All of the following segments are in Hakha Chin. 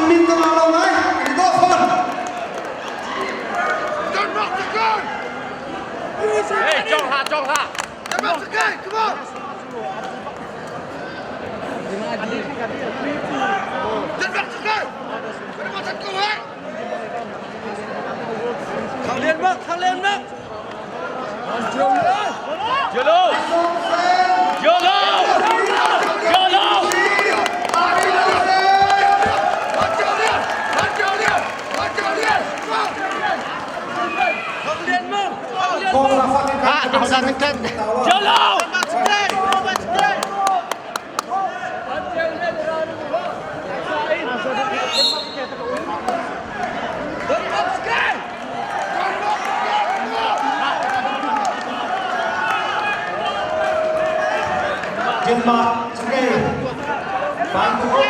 An min ka ngah lo ngai. An i dawh fawn. Denmark to go! Hey, chong ha, chong ha. Denmark to go! Come on! Denmark to go! Denmark to go! Hey! Thang Liên Bắc, Thang Liên Bắc. Yolo! Yolo! Yolo! Thang Liên Bắc. Yolo! Denmark cungei Vancouver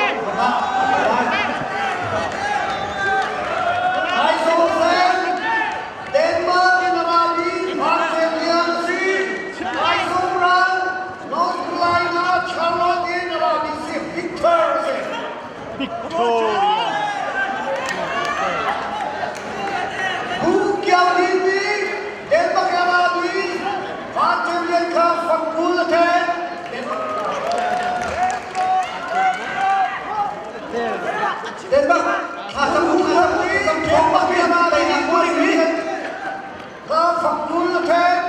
Denmark in Arabi Van si Aizumran North Carolina Charlotte in Arabi si Victor si Victoria. Bu Kiao Lin nih Denmark Arabi Van Lian kha fakul a then. Denmark kha fakul a then.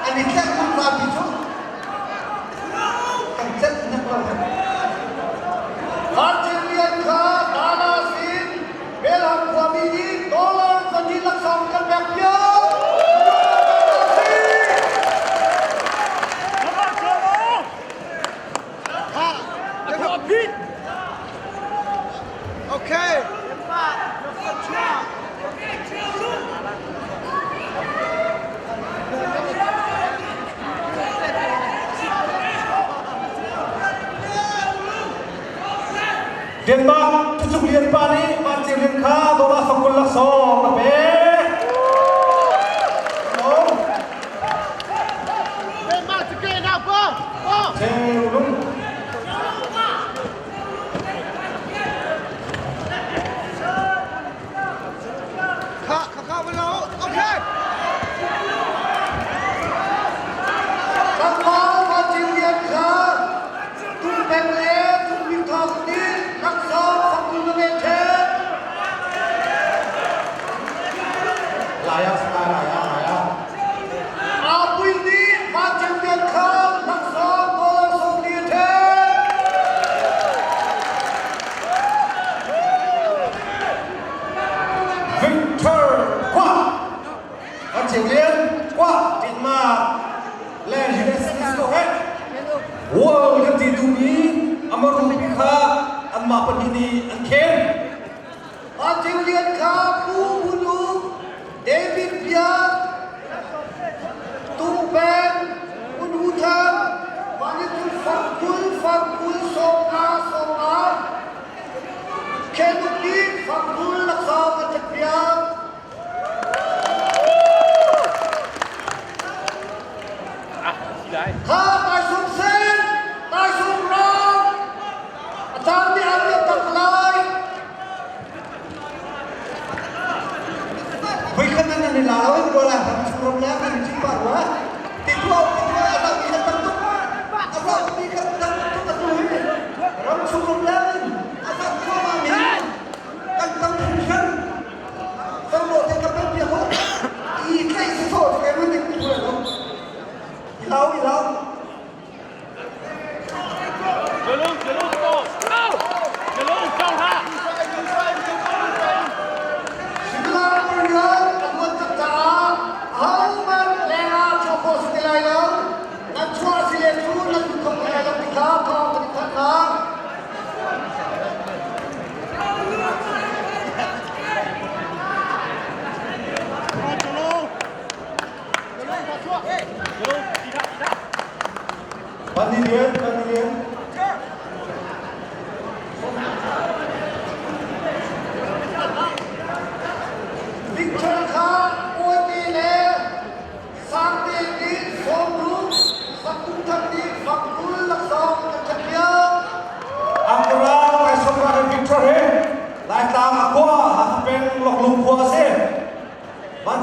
An i tlaih tuk zapi cu kan celh nek lo. Van Lian kha Dana sin Belham khuami nih dollar pahnih laksawng kan pek piak. Okay. Denmark tucuk lian pa nih Van Lian kha dollar fakul laksawng a pek. Denmark to go now, go! Go! Cheu lung. Kha, kha, kha, okay! Tlangval Van Lian kha tung peng le tung bik thawng nih laksawng fakul na pek ṭhen.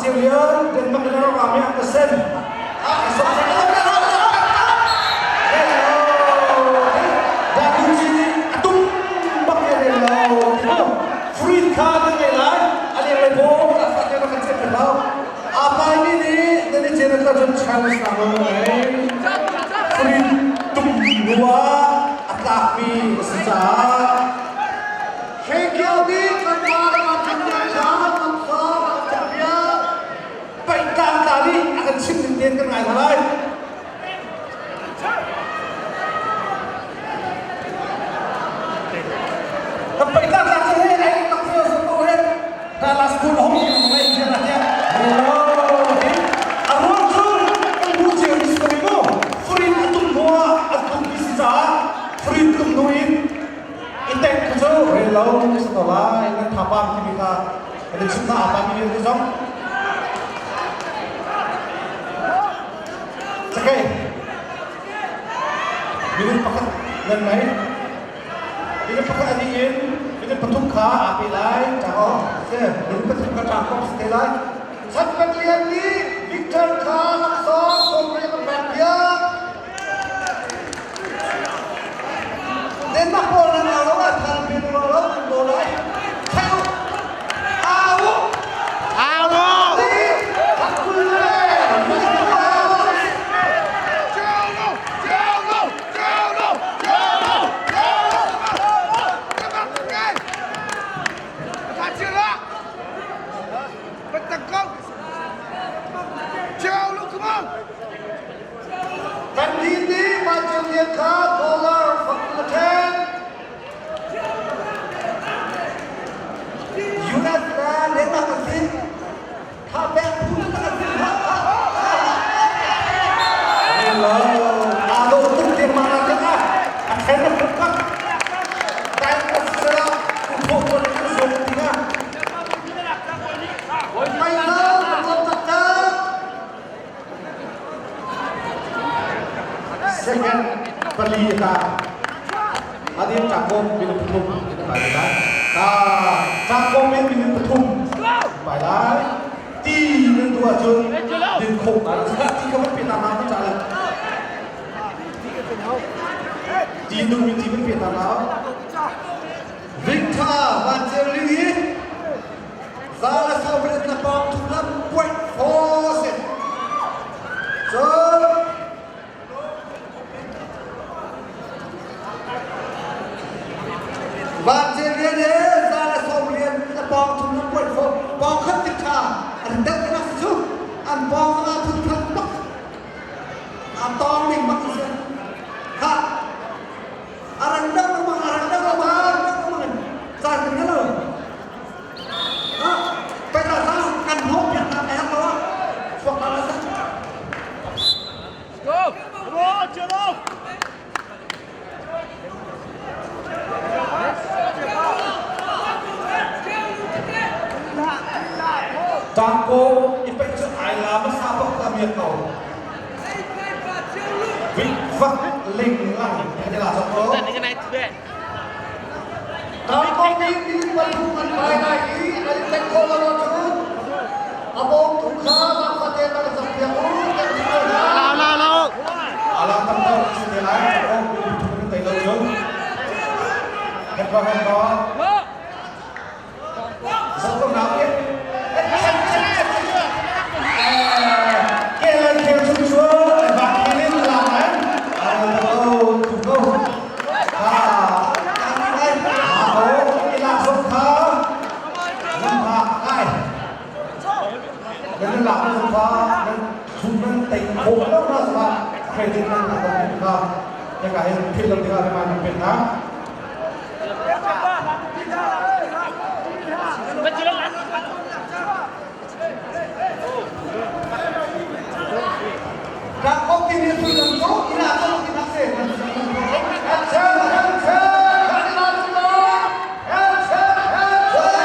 Van Ceu Lian, Denmark in a rami an ka sen. Free kha kan ngei lai a leng lei bawm ka fa te kan chet lo a pai mi nih nan i chen ta cun challenge na lo ngei free tum nua a tlak mi a si caah Hrekio nih kan pa kan kha kan sa kan piak. Paih tlang tla nih a kan chim ning tein kan ngai hna lai. Kan paih tlang tla cu he ai tak fio so ko he ta last phun hong ngai tiang a tiang. Hello. A ruang cu kan bu cio ni si mu. Furin a tum hnu ah a tum mi si caah furin tum hnu in i tek cu rel lo si ko lai nan thapam timi kha kan i chim hna apa mi vialte zong Cakei minute pakhat nan mai minute pakhat ani in minute pathum kha aa pe lai chang se minute pathum kha chang kong si te lai. Chan Patlian nih Victor kha laksawng sawmriat a pek piak. Denmark pawl nan au lo ah thal pe lo lo an bo lai. Theu! Au! Au! Kan nih nih Michael Lian kha dollar fak ṭhen. US le Denmark an si. Kha pek phu tak an si. Hello. Aa dawh tuk dengmang ah khan ah a ṭhen a hruk bak. Dai ka sila uphawh tuan in ka zuam tikah. Michael, ka nuam taktak. Second pali ta adin chakom min pathum pai lai ta chakom min min pathum pai lai ti nan tu ahcun din khok ta ti ka van pe ta na cha la ti nu mi ti van pe ta na. Victor Van Ceu Ling hi za le 80 na pawng thum lam point four si. Cun Van Ceu Lian he za le 90 na pawng thum lam point four pawng khat tik tha an deuh te nak si cu an pawng zong ah phun khat bak a tawng ding bak si. Kha a rang deuh lengmang a rang deuh lengmang a rang deuh lengmang in caan kan ngei lo. Kan hnawh piak hna a herh lo ah chuak hna la seh. Go! Come on, Jello! Tangko i peih cu ai la hmasa bak ta miak ko. Vik vak ling lang he la zok ko. Tangkong nih mi pathum an pai lai i an i tek khawh lo ahcun a bawmtu kha lakfate nan zak piak u kan ti ko hna. Ala tam ko si te lai ko mi pathum an tei lo cun. Het ba han ba. Zok ko na ke. Ke lai khel chung chu ba khilin la man. Ai lo tu ko. Ha. Ai ha ila zok kha. Nan ha ai. Nan lak nan kha nan thum nan tei khawh lo na sa credit nan la kha. Hika hin phil lo ding ah remind pek hna. Rak timi sullam cu ila cu tinak si. Headset, headset, headset, headset, headset.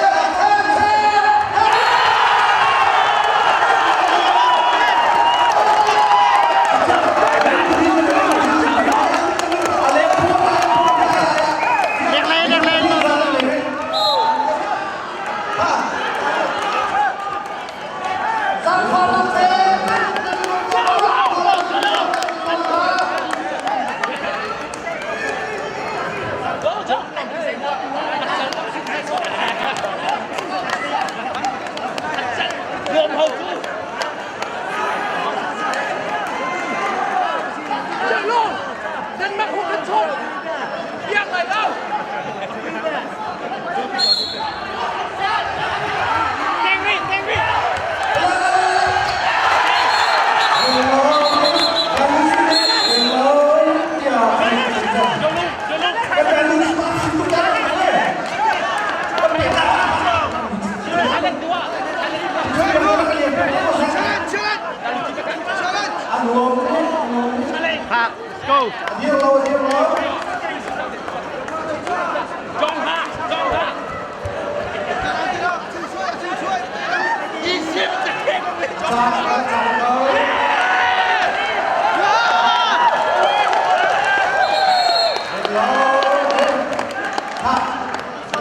Ha,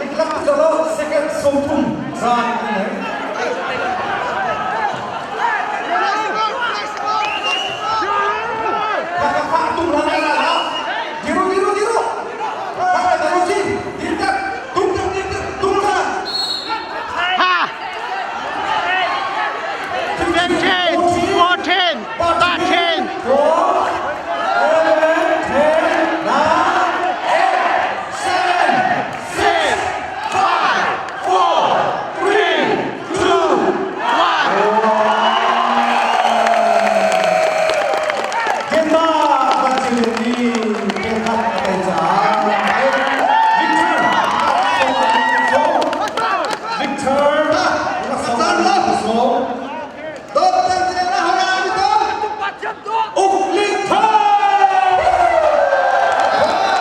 niklak zalo second 30 zan an ngei.